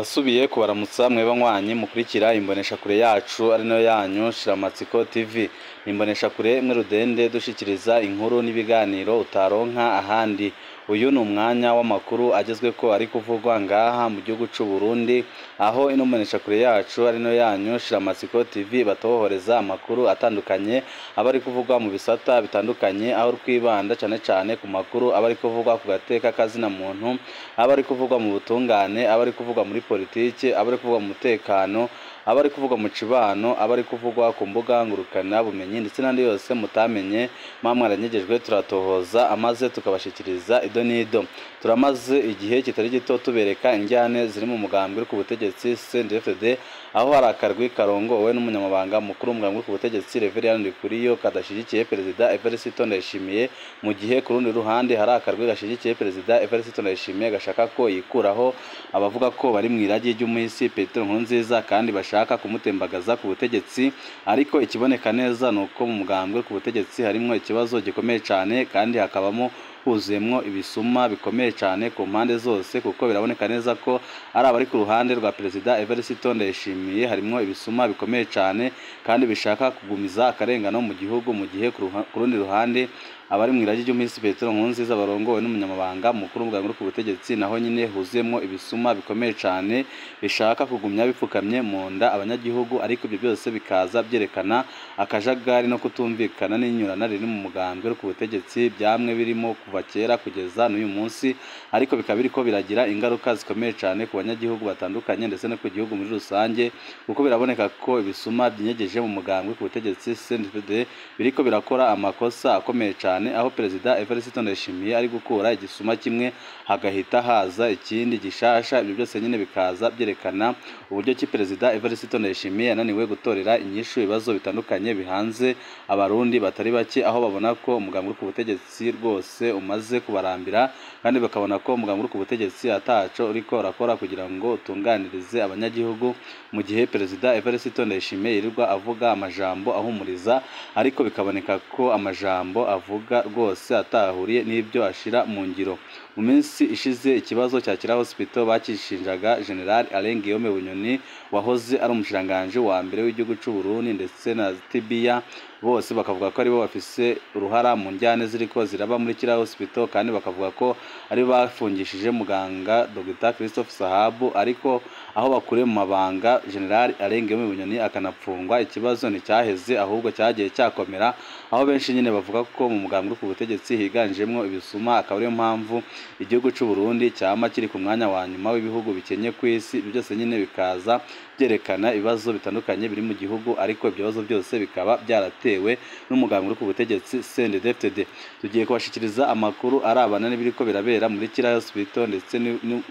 Asubiye kubaramutsa mweba nywanyi mukurikira imboneshakure yacu ari nayo yanyu Shiramatsiko TV. Imboneshakure imwe rudende dushikiriza inkuru n'ibiganiro utaronka ahandi. Uyu ni umwanya w'amakuru agezweko ari kuvugwa ngaha mu gihugu c'u Burundi, aho ino mboneshakure yacu ari nayo yanyu Shiramatsiko TV batohoreza amakuru atandukanye aba ari kuvugwa mu bisata bitandukanye, aho twibanda cane cane ku makuru aba ari kuvugwa ku gateka kazina muntu, aba ari kuvugwa mu butungane, aba ari kuvugwa muri politiki, aba ari kuvugwa mu mutekano, aba ari kuvugwa mu cibano, aba ari kuvugwa ku mbuga ngurukana bumenyi ndetse n'andi yose mutamenye mwa mwaranyegejwe, turatohoza amaze tukabashikiriza ido n'ido. Turamaze igihe kitari gito tubereka injyane ziri mu mugambwe uri ku butegetsi CNDD-FDD, aho hari akarwi karongowe n'umunyamabanga mukuru w'umugambwe uri ku butegetsi Reverien Ndikuriyo kadashigikiye Perezida Evariste Ndayishimiye, mu gihe ku rundi ruhande hari akarwi gashigikiye Perezida Evariste Ndayishimiye gashaka ko yikuraho abavuga ko bari mu iragi ry'umuhisi Petero Nkurunziza kandi bashaka kumutembagaza ku butegetsi. Ariko ikiboneka neza ni uko mu mugambwe ku butegetsi harimwo ikibazo gikomeye cyane, kandi hakabamo huzuyemwo ibisuma bikomeye cyane ku mpande zose, kuko biraboneka neza ko ari abari ku ruhande rwa Perezida Evariste Ndayishimiye harimwo ibisuma bikomeye cyane kandi bishaka kugumiza akarengano mu gihugu, mu gihe ku rundi ruhande abari mu iragi ry'umuhisi Petero Nkurunziza barongowe n'umunyamabanga mukuru w'umugambwe ku butegetsi naho nyine huzuyemwo ibisuma bikomeye cyane bishaka kugumya bipfukamye mu nda abanyagihugu. Ariko ibyo byose bikaza byerekana akajagari no kutumvikana n'inyurana riri mu mugambwe ku butegetsi byamwe birimo kuva kera kugeza n'uyu munsi, ariko bikaba biriko biragira ingaruka zikomeye cyane ku banyagihugu batandukanye ndetse no ku gihugu muri rusange, kuko biraboneka ko ibisuma byinyegeje mu mugambwe ku butegetsi CNDD biriko birakora amakosa akomeye cyane, aho Perezida Evariste Ndayishimiye ari gukura igisuma kimwe hagahita haza ikindi gishasha. Ibyo byose nyine bikaza byerekana uburyo ki Perezida Evariste Ndayishimiye yananiwe gutorera inyishu ibibazo bitandukanye bihanze abarundi batari bake, aho babona ko umugambwe ku butegetsi rwose umaze kubarambira, kandi bakabona ko umugambwe ku butegetsi ataco uriko urakora kugira ngo utunganirize abanyagihugu, mu gihe Perezida Evariste Ndayishimiye yirirwa avuga amajambo ahumuriza, ariko bikaboneka ko amajambo avuga rwose atahuriye n'ibyo ashira mu ngiro. Mu minsi ishize ikibazo cya Kira Hospital bakishinjaga General Alain Guillaume Bunyoni wahoze ari umushiranganje wa mbere w'igihugu c'u Burundi ndetse na Tibia, bose bakavuga ko aribo bafise uruhara mu njyane ziriko ziraba muri Kira Hospital, kandi bakavuga ko ari bafungishije muganga Dr Christophe Sahabu, ariko aho bakuriye mu mabanga General Alain Guillaume Bunyoni akanapfungwa, ikibazo nticyaheze ahubwo cyagiye cyakomera, aho benshi nyine bavuga ko mu mugambwe ku butegetsi higanjemwo ibisuma, akaba ariyo mpamvu igihugu c'u Burundi cyama kiri ku mwanya wa nyuma w'ibihugu bikenye ku isi. Ibyo byose nyine bikaza byerekana ibibazo bitandukanye biri mu gihugu, ariko ibyo bibazo byose bikaba byaratewe n'umugambwe ku butegetsi CNDD-FDD. Tugiye kubashikiriza amakuru arabana n'ibiriko birabera muri Kira Hospital ndetse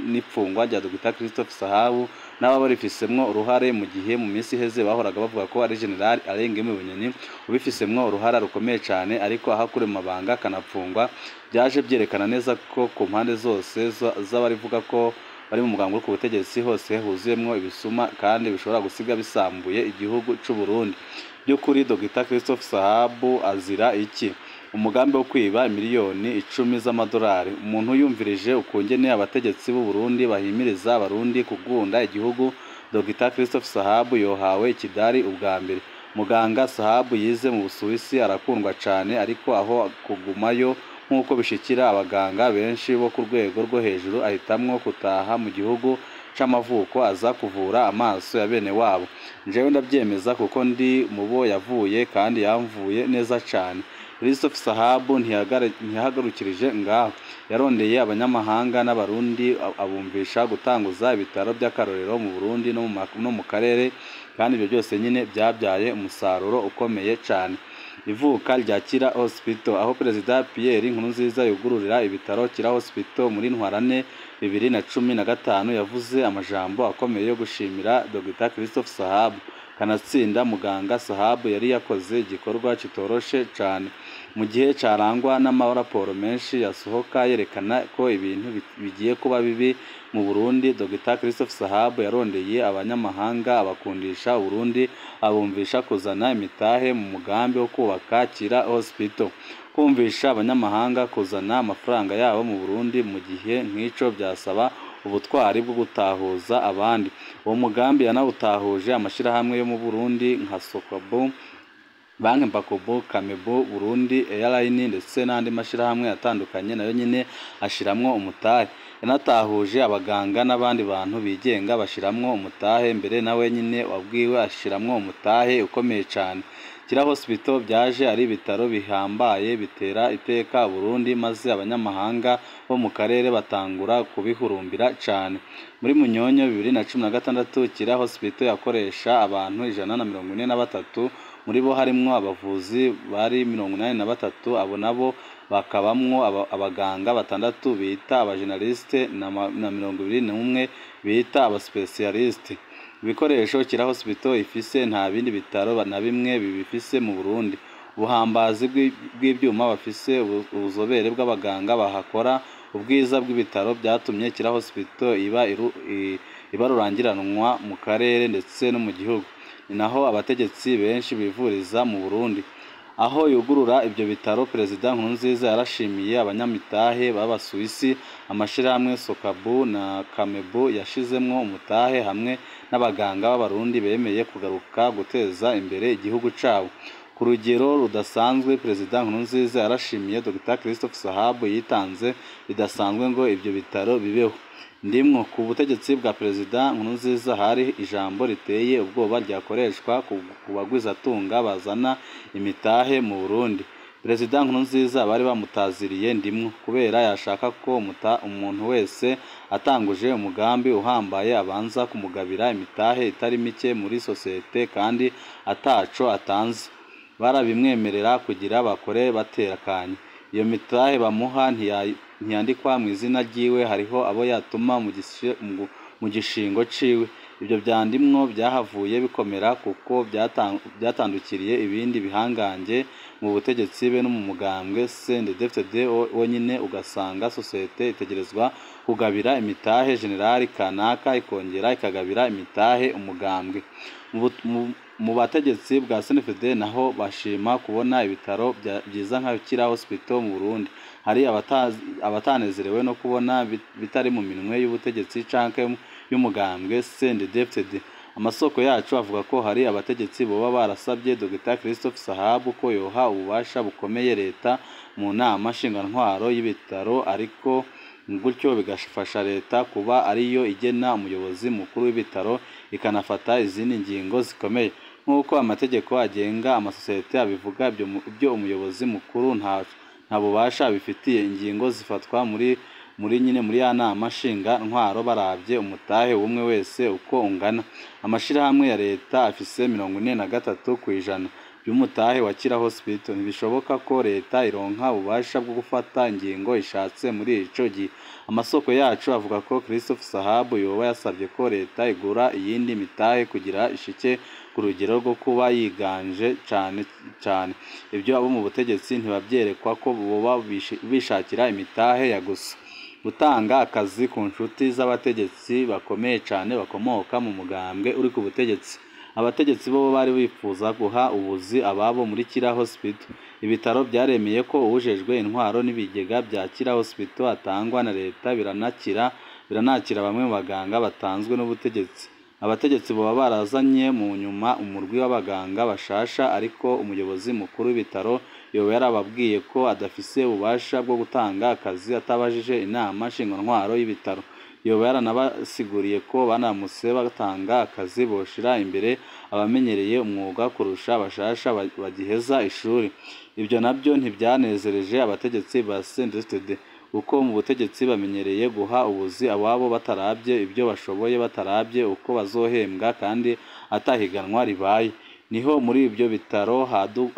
n'ifungwa rya Dr Christophe Sahabu n'aba barifisemwo uruhare, mu gihe mu minsi iheze bahoraga bavuga ko ari General Alain Guillaume Bunyoni ubifisemwo uruhara rukomeye cyane, ariko aho akure mu mabanga akanapfungwa byaje byerekana neza ko ku mpande zose z'abarivuga ko bari mu mugambwe ku butegetsi hose huzuyemwo ibisuma kandi bishobora gusiga bisambuye igihugu c'u Burundi. By'ukuri Dr Christophe Sahabu azira iki? Umugambi wo kwiba miliyoni 10 z'amadolari. Umuntu yumvirije ukungene abategetsi b'u Burundi bahimiriza abarundi kugunda igihugu, Dr Christophe Sahabu yohawe ikidari ubwa mbere. Muganga Sahabu yize mu Busuwisi, arakundwa cyane, ariko aho kugumayo nk'uko bishikira abaganga benshi bo ku rwego rwo hejuru, ahitamwo kutaha mu gihugu c'amavuko aza kuvura amaso ya bene wabo. Njewe ndabyemeza kuko ndi mubo yavuye kandi yamvuye neza cyane. Christophe Sahabu ntiyahagarukirije ngaho, yarondeye abanyamahanga n'abarundi abumvisha gutanguza ibitaro by'akarorero mu Burundi no mu karere, kandi ibyo byose nyine byabyaye umusaruro ukomeye cyane. Ivuka rya Kira Hospital, aho Perezida Pierre Nkurunziza yugururira ibitaro Kira Hospital muri Ntwarante 2015, yavuze amajambo akomeye yo gushimira Dr Christophe Sahabu. Kanatsinda muganga Sahabu yari yakoze igikorwa kitoroshe cyane mu gihe carangwa n'amaraporo menshi yasohoka yerekana ko ibintu bigiye kuba bibi mu Burundi. Dr Christophe Sahabu yarondeye abanyamahanga abakundisha Burundi, abumvisha kuzana imitahe mu mugambi wo kubaka Kira Hospital. Kumvisha abanyamahanga kuzana amafaranga yabo mu Burundi mu gihe nk'ico byasaba ubutwari bwo gutahuza abandi. Uwo mugambi yanawutahuje amashirahamwe yo mu Burundi nka Sokabu, Banki Mbakobo, Kamebo, Burundi Airline ndetse n'andi mashirahamwe atandukanye nayo nyine ashiramwo umutahe. Yanatahuje abaganga n'abandi bantu bigenga bashiramwo umutahe, mbere nawe nyine wabwiwe ashiramwo umutahe ukomeye cane. Kira Hospital byaje ari ibitaro bihambaye bitera iteka Burundi, maze abanyamahanga bo mu karere batangura kubihurumbira cane. Muri Munyonyo 2016 Kira Hospital yakoresha abantu 143, muri bo harimwo abavuzi bari 83, abo nabo bakabamwo abaganga batandatu bita abajenaliste na 21 bita abaspesialiste. Ibikoresho Kira Hospital ifise nta bindi bitaro na bimwe bibifise mu Burundi. Ubuhambazi bw'ibyuma bafise, ubuzobere bw'abaganga bahakora, ubwiza bw'ibitaro byatumye Kira Hospital iba rurangiranwa mu karere ndetse no mu gihugu. Ni naho abategetsi benshi bivuriza mu Burundi. Aho yugurura ibyo bitaro, Perezida Nkurunziza yarashimiye abanyamitahe b'Abasuwisi, amashirahamwe Sokabu na Kamebu yashizemwo umutahe hamwe n'abaganga b'Abarundi bemeye kugaruka guteza imbere igihugu cabo. Ku rugero rudasanzwe, Perezida Nkurunziza yarashimiye Dr Christophe Sahabu yitanze bidasanzwe ngo ibyo bitaro bibeho. Ndimwo ku butegetsi bwa Perezida Nkurunziza hari ijambo riteye ubwoba ryakoreshwa ku bagwizatunga bazana imitahe mu Burundi. Perezida Nkurunziza bari bamutaziriye Ndimwo kubera yashaka ko umuntu wese atanguje umugambi uhambaye abanza kumugabira imitahe itari mike muri sosiyete kandi ataco atanze. Barabimwemerera kugira bakore baterakanye. Iyo mitahe bamuha ntiyandikwa mu izina ryiwe, hariho abo yatuma mu gishingo ciwe. Ibyo bya Ndimwo byahavuye bikomera kuko byatandukiriye ibindi bihangange mu butegetsi be no mu mugambwe CNDD-FDD wonyine, ugasanga sosiyete itegerezwa kugabira imitahe generali kanaka ikongera ikagabira imitahe umugambwe. Mu bategetsi bwa CNDD-FDD naho bashima kubona ibitaro byiza nka Kira Hospital mu Burundi. Hari abatanezerewe no kubona bitari mu minwe y'ubutegetsi canke y'umugambwe CNDD-FDD. Amasoko yacu avuga ko hari abategetsi boba barasabye Dr Christophe Sahabu ko yoha ububasha bukomeye leta mu nama nshingamateka y'ibitaro, ariko gutyo bigafasha leta kuba ariyo igena umuyobozi mukuru w'ibitaro ikanafata izindi ngingo zikomeye. Nk'uko amategeko agenga amasosiyete abivuga, ibyo umuyobozi mukuru nta bubasha abifitiye. Ingingo zifatwa muri nyine muri ya nama nshinga-ntwaro barabye umutahe w'umwe wese uko ungana. Amashirahamwe ya leta afise 43% by'umutahe wa Kira Hospital. Ntibishoboka ko leta ironka ububasha bwo gufata ingingo ishatse muri ico gihe. Amasoko yacu avuga ko Christophe Sahabu yoba yasabye ko leta igura iyindi mitahe kugira ishike ku rugero rwo kuba yiganje cane cane. Ibyo abo mu butegetsi ntibavyerekwa ko boba bishakira imitahe ya gusa. Gutanga akazi ku nshuti z'abategetsi bakomeye cane bakomoka mu mugambwe uri ku butegetsi. Abategetsi bo bari bifuza guha ubuzi ababo muri Kira Hospital. Ibitaro byaremeye ko uwujejwe intwaro n'ibigega bya Kira Hospital atangwa na leta, biranakira bamwe mu baganga batanzwe n'ubutegetsi. Abategetsi boba barazanye mu nyuma umurwi w'abaganga bashasha, ariko umuyobozi mukuru w'ibitaro yoba yarababwiye ko adafise ububasha bwo gutanga akazi atabajije inama nshingamateka y'ibitaro. Yoba yaranabasiguriye ko banamutse batanga akazi boshira imbere abamenyereye umwuga kurusha abashasha bagiheza ishuri. Ibyo nabyo ntibyanezereje abategetsi ba CNDD-FDD, kuko mu butegetsi bamenyereye guha ubuzi ababo batarabye ibyo bashoboye, batarabye uko bazohembwa kandi atahiganwa ribaye. Niho muri ibyo bitaro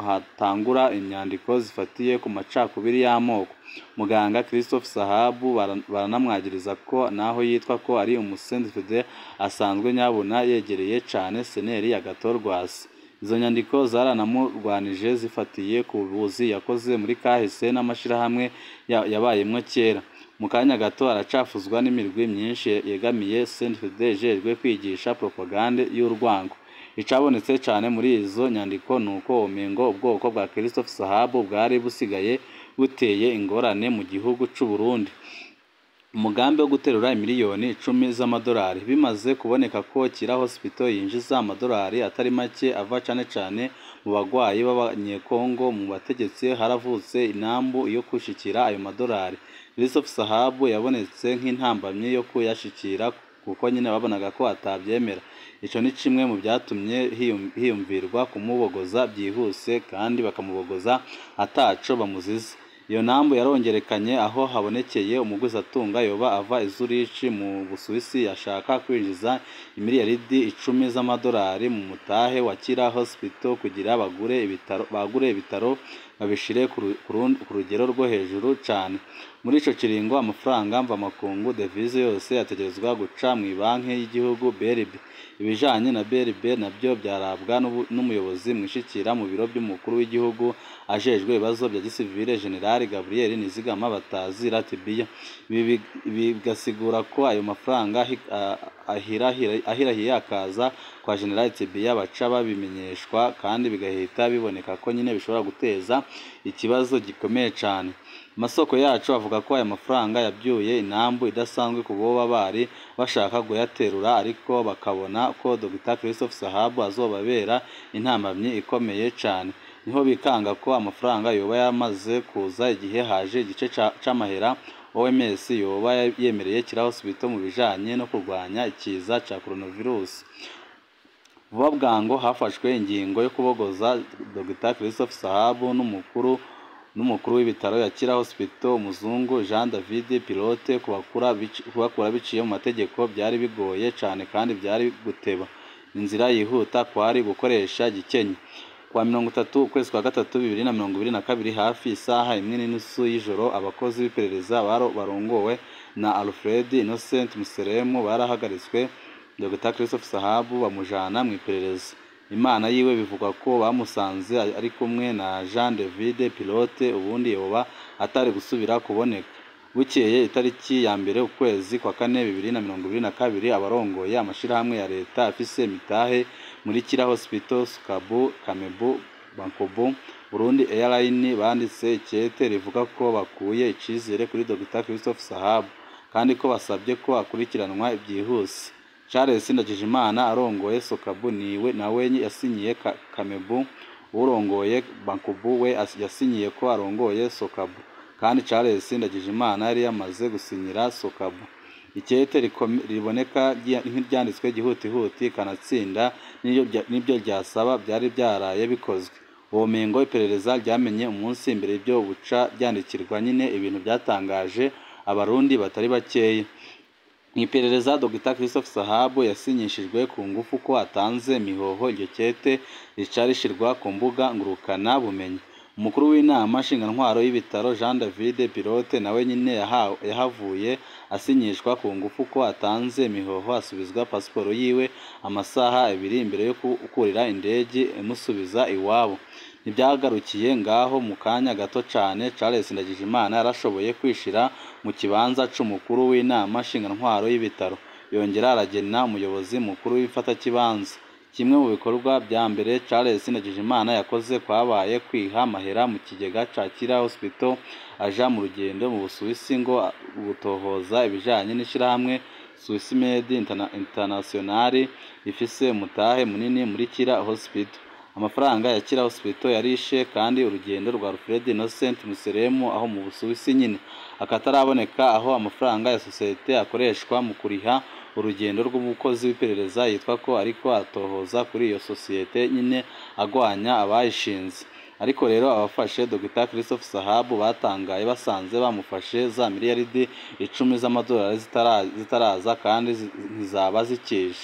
hatangura inyandiko zifatiye ku macakubiri y'amoko. Muganga Christophe Sahabu baranamwagiriza ko naho yitwa ko ari umuCNDD-FDD asanzwe nyabuna yegereye cane seneri ya Gatorwasi. Izo nyandiko zaranamurwanije zifatiye ku buzi yakoze muri kahise n'amashirahamwe yabayemwo kera. Mu kanya gato aracafuzwa n'imirwi myinshi yegamiye CNDD-FDD ijejwe kwigisha propagande y'urwango. Icabonetse cane muri izo nyandiko nuko womengo ubwoko bwa Christophe Sahabu bwari busigaye buteye ingorane mu gihugu c'u Burundi. Umugambi wo guterura imiliyoni 10 z'amadolari bimaze kuboneka ko Kira Hospital yinjiza amadolari atari make ava cane cane mu bagwayi b'abanyekongo. Mu bategetsi haravutse inambu yo gushikira ayo madolari. Christophe Sahabu yabonetse nk'intambamyi yo kuyashikira kuko nyine babonaga ko atabyemera. Ico ni kimwe mu byatumye hiyumvirwa kumubogoza byihuse, kandi bakamubogoza ataco bamuziza. Iyo nambu yarongerekanye aho habonekeye umugwizatunga yoba ava i Zurich mu Busuwisi yashaka kwinjiza imiliyaridi 10 z'amadolari mu mutahe wa Kira Hospital kugira bagure ibitaro babishire ku rugero rwo hejuru cane. Muri ico kiringo amafaranga mvamakungu devise yose yategerezwa guca mu banki y'igihugu BRB. Ibijanye na BRB nabyo byarabwa n'umuyobozi mwishikira mu biro by'umukuru w'igihugu ajejwe ibibazo bya gisivile General Gabriel Nizigama batazira Tibiya. Ibi bigasigura ko ayo mafaranga ahirahiye akaza kwa General Tibiya baca babimenyeshwa, kandi bigahita biboneka ko nyine bishobora guteza ikibazo gikomeye cane. Amasoko yacu avuga ko aya mafaranga yabyuye inambu idasanzwe ku boba bari bashaka kuyaterura, ariko bakabona ko Dr Christophe Sahabu azobabera intambamyi ikomeye cane. Niho bikanga ko amafaranga yoba yamaze kuza igihe haje igice c'amahera OMS yoba yemereye Kira Hospital mu bijanye no kurwanya ikiza ca coronavirus. Vuba bwango hafashwe ingingo yo kubogoza Dr Christophe Sahabu n'umukuru w'ibitaro ya Kira Hospital umuzungu Jean David Pilote. Kubakura biciye mu mategeko byari bigoye cane kandi byari guteba. Inzira yihuta kwari gukoresha gikenye. Kwa 30 ukwezi kwa gatatu 2022 hafi isaha 1:30 y'ijoro, abakozi b'iperereza barongowe na Alfred Innocent Museremu barahagaritswe Dr Christophe Sahabu bamujana mu iperereza. Imana yiwe bivugwa ko bamusanze ari kumwe na Jean David Pilote, ubundi yoba atari gusubira kuboneka. Bukeye itariki ya 1 ukwezi kwa 4 2022, abarongoye amashirahamwe ya leta afise imitahe muri Kira Hospital, Sukabu, Kamebu, Bankobu, Burundi Airline banditse ikete rivuga ko bakuye icizere kuri Dr Christophe Sahabu kandi ko basabye ko akurikiranwa byihuse. Charles Ndagijimana arongoye Sokabu niwe nawe yasinyiye Kamebu, urongoye Bankobu we yasinyiye ko arongoye Sokabu, kandi Charles Ndagijimana yari yamaze gusinyira Sokabu. Ikete riboneka nk'iryanditswe gihutihuti kanatsinda n'ibyo ryasaba byari byaraye bikozwe. Uwo mengo iperereza ryamenye umunsi imbere ibyo buca byandikirwa nyine, ibintu byatangaje abarundi batari bakeya. Mu iperereza Dr Christophe Sahabu yasinyishijwe ku ngufu ko atanze mihoho. Iryo kete rica rishirwa ku mbuga ngurukana bumenyi. Umukuru w'inama nshingantwaro y'ibitaro Jean David Pilote nawe nyine yahavuye asinyishwa ku ngufu ko atanze mihoho, asubizwa pasiporo yiwe amasaha 2 imbere yo kurira indege imusubiza iwabo. Ntibyagarukiye ngaho, mu kanya gato cane Charles Ndagijimana yarashoboye kwishira mu kibanza c'umukuru w'inama nshingantwaro y'ibitaro, yongera aragena umuyobozi mukuru w'ifatakibanza. Kimwe mu bikorwa bya mbere Charles Ndagijimana yakoze kwabaye kwiha amahera mu kigega ca Kira Hospital, aja mu rugendo mu Busuwisi ngo gutohoza ibijanye n'ishirahamwe Swissmed International ifise umutahe munini muri Kira Hospital. Amafaranga ya Kira Hospital yarishe kandi urugendo rwa Alfred Innocent Museremu aho mu Busuwisi nyine akataraboneka, aho amafaranga ya sosiyete akoreshwa mu kuriha urugendo rw'umukozi w'iperereza yitwa ko ariko atohoza kuri iyo sosiyete nyine agwanya abayishinze. Ariko rero abafashe Dr Christophe Sahabu batangaye basanze bamufashe za miliyaridi 10 z'amadolari zitaraza kandi ntizaba zikije.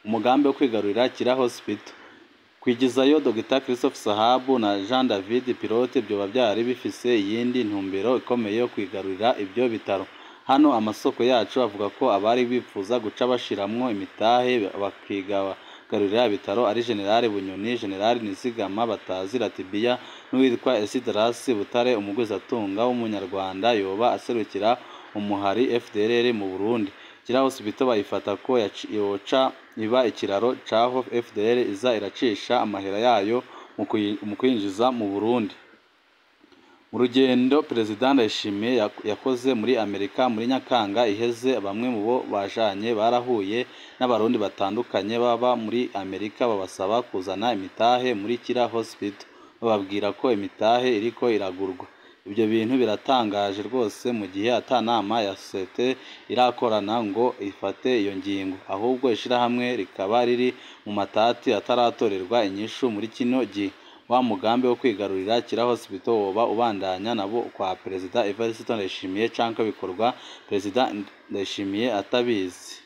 Umugambi wo kwigarurira Kira Hospital. Kwigizayo Dr Christophe Sahabu na Jean David Pilote byoba byari bifise iyindi ntumbero ikomeye yo kwigarurira ibyo bitaro. Hano amasoko yacu avuga ko abari bifuza guca bashiramwo imitahe bakigarurira ibitaro ari General Bunyoni, General Nizigama batazira Tibiya n'uwitwa Esidrasi Butare, umugwizatunga w'umunyarwanda yoba aserukira umuhari FDLR mu Burundi. Kira Hospital bayifata ko yoca iba ikiraro caho FDL iza iracisha amahera yayo mu kwinjiza mu Burundi. Mu rugendo Perezida Ndayishimiye yakoze muri Amerika muri Nyakanga iheze, bamwe mu bo bajanye barahuye n'abarundi batandukanye baba muri Amerika babasaba kuzana imitahe muri Kira Hospital, bababwira ko imitahe iriko iragurwa. Ibyo bintu biratangaje rwose mu gihe ata nama ya sosiyete irakorana ngo ifate iyo ngingo, ahubwo ishirahamwe rikaba riri mu matati ataratorerwa inyishu muri kino gihe. Wa mugambi wo kwigarurira Kira Hospital woba ubandanya nabo kwa Perezida Evariste Ndayishimiye canke bikorwa Perezida Ndayishimiye atabizi?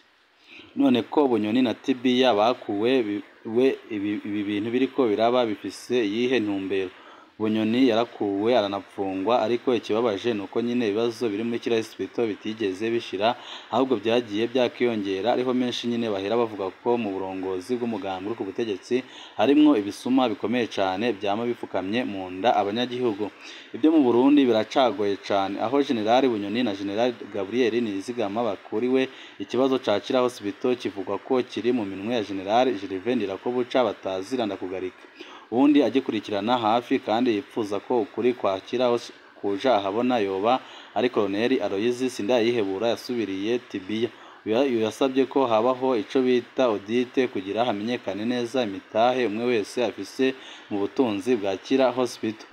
None ko Bunyoni na Tibiya bakuwe, we ibi bintu biriko biraba bifise iyihe ntumbero? Bunyoni yarakuwe aranapfungwa, ariko ikibabaje nuko nyine ibibazo biri muri Kira Hospital bitigeze bishira, ahubwo byagiye byakiyongera. Ariho menshi nyine bahera bavuga ko mu burongozi bw'umugambi uri ku butegetsi harimwo ibisuma bikomeye cane vyama bipfukamye mu nda abanyagihugu. Ibyo mu Burundi biracagoye cane, aho General Bunyoni na General Gabriel Nizigama bakuriwe ikibazo ca Kira Hospital kivugwa ko kiri mu minwe ya General Gervais Ndirakobuca batazira ndakugarika. Uwundi agikurikirana hafi kandi yipfuza ko ukuri kwa Kira kuja ahabona yoba ari Colonel Aloyizi Sindayihebura yasubiriye Tibiya. Uyu yasabye ko habaho ico bita audit kugira hamenyekane neza imitahe umwe wese afise mu butunzi bwa Kira Hospital.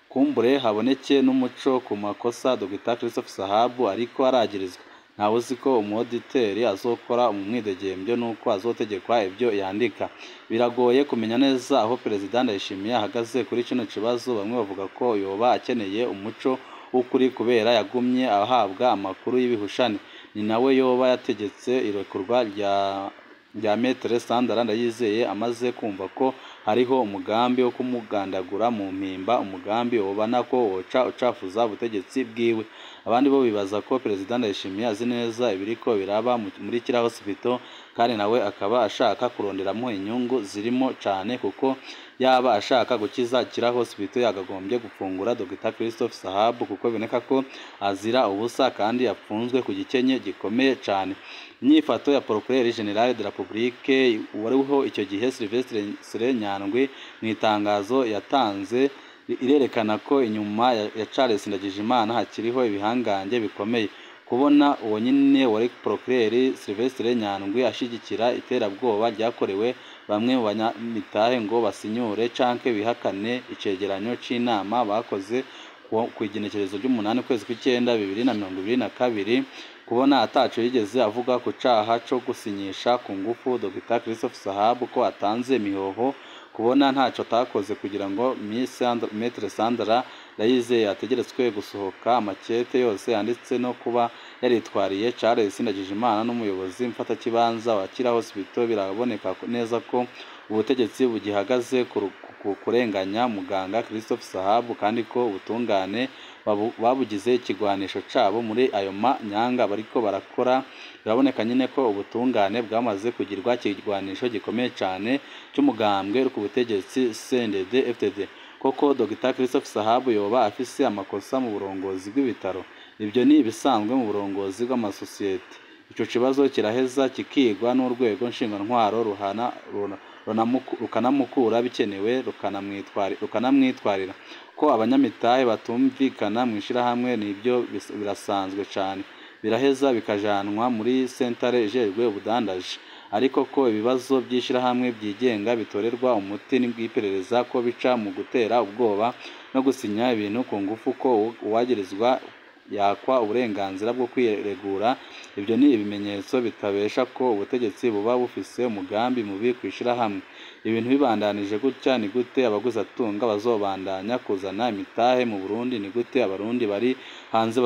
Kumbure haboneke n'umuco ku makosa Dr Christophe Sahabu ariko aragirizwa. Ntawe uzi ko umwoditeri azokora umwidegembyo nuko azotegekwa ibyo yandika. Biragoye kumenya neza aho Perezida Ndayishimiye ahagaze kuri kino kibazo. Bamwe bavuga ko yoba akeneye umuco w'ukuri kubera yagumye ahabwa amakuru y'ibihushane. Ni nawe yoba yategetse irekurwa rya Maître Sandra Ndayizeye amaze kumva ko hariho umugambi wo kumugandagura mu mpimba, umugambi wobana ko woca ucafuza ubutegetsi bwiwe. Abandi bo bibaza ko Perezida Ndayishimiye azi neza ibiriko biraba muri Kira Hospital, kandi nawe akaba ashaka kuronderamo inyungu zirimo cane, kuko yaba ashaka gukiza Kira Hospital yagagombye gufungura Dr Christophe Sahabu, kuko biboneka ko azira ubusa kandi yapfunzwe ku gikenye gikomeye cane. Inyifato ya Procureur General de la Republique wariho icyo gihe Sylvestre Nyandwi mu itangazo yatanze irerekana ko inyuma ya Charles Ndagijimana hakiriho ibihangange bikomeye. Kubona uwo nyine wari Procureur Sylvestre Nyandwi ashigikira iterabwoba ryakorewe bamwe mu banyamitahe ngo basinyure canke bihakane icegeranyo c'inama bakoze ku igenekerezo ry'umunani ukwezi kw'icenda 2022, kubona ataco yigeze avuga ku caha co gusinyisha ku ngufu Dr Christophe Sahabu ko atanze imihoho, kubona ntaco atakoze kugira ngo Maître Sandra Ndayizeye ategeretswe gusohoka amakete yose yanditse, no kuba yaritwariye Charles Ndagijimana n'umuyobozi mfatakibanza wa Kira Hospital, biraboneka neza ko ubutegetsi bugihagaze ku kurenganya muganga Christophe Sahabu, kandi ko ubutungane babugize ikigwanisho cabo muri ayo manyanga bariko barakora. Biraboneka nyine ko ubutungane bwamaze kugirwa ikigwanisho gikomeye cane c'umugambwe uri ku butegetsi CNDD-FDD. Koko Dr Christophe Sahabu yoba afise amakosa mu burongozi bw'ibitaro? Ibyo ni ibisanzwe mu burongozi bw'amasosiyete. Ico kibazo kiraheza kikigwa n'urwego nshingwantwaro rukanamukura bikenewe, rukanamwitwarira. Ko abanyamitahe batumvikana mu ishirahamwe nibyo birasanzwe cane, biraheza bikajanwa muri sentare ijejwe ubudandaji. Ariko ko ibibazo by'ishirahamwe byigenga bitorerwa umuti n'ubwiperereza ko bica mu gutera ubwoba no gusinya ibintu ku ngufu, ko uwagirizwa yakwa uburenganzira bwo kwiregura, ibyo ni ibimenyetso bitabesha ko ubutegetsi buba bufise umugambi mubi kw'ishirahamwe. Ibintu bibandanije gutya, ni gute abaguzatunga bazobandanya kuzana imitahe mu Burundi? Ni gute abarundi bari hanze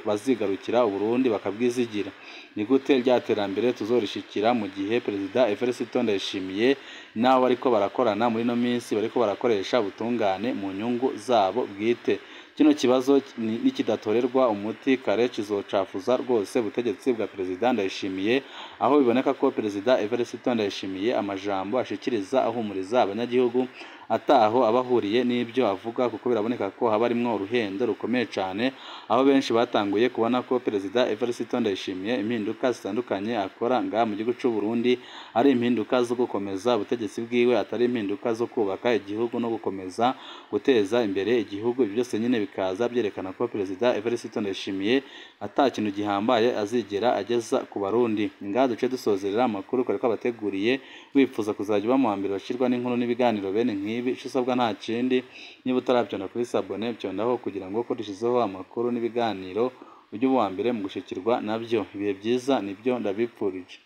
bazigarukira Uburundi bakabwizigira? Ni gute rya terambere tuzorishikira mu gihe Perezida Evariste Ndayishimiye n'abo bariko barakorana muri ino minsi bariko barakoresha ubutungane mu nyungu zabo bwite? Kino kibazo nikidatorerwa umuti kare kizocafuza rwose ubutegetsi bwa Perezida Ndayishimiye, aho biboneka ko Perezida Evariste Ndayishimiye amajambo ashikiriza ahumuriza abanyagihugu ataho abahuriye n'ibyo avuga, kuko biraboneka ko haba harimwo uruhendo rukomeye cane, aho benshi batanguye kubona ko Perezida Evariste Ndayishimiye impinduka zitandukanye akora ngaha mu gihugu c'u Burundi ari impinduka zo gukomeza ubutegetsi bwiwe, atari impinduka zo kubaka igihugu no gukomeza guteza imbere igihugu. Ibyo byose nyine bikaza byerekana ko Perezida Evariste Ndayishimiye ata kintu gihambaye azigera ageza ku Barundi. Ngaha duce dusozerera amakuru kare kwabateguriye. Wifuza kuzajya uba mu wa mbere bashirwa n'inkuru n'ibiganiro bene nk'ibi, ico usabwa nta kindi, niba utarabyonda kuri sabone byondaho kugira ngo ko dushizeho amakuru n'ibiganiro ujye uba uwa mbere mu gushikirwa nabyo. Ibihe byiza nibyo ndabipfurije.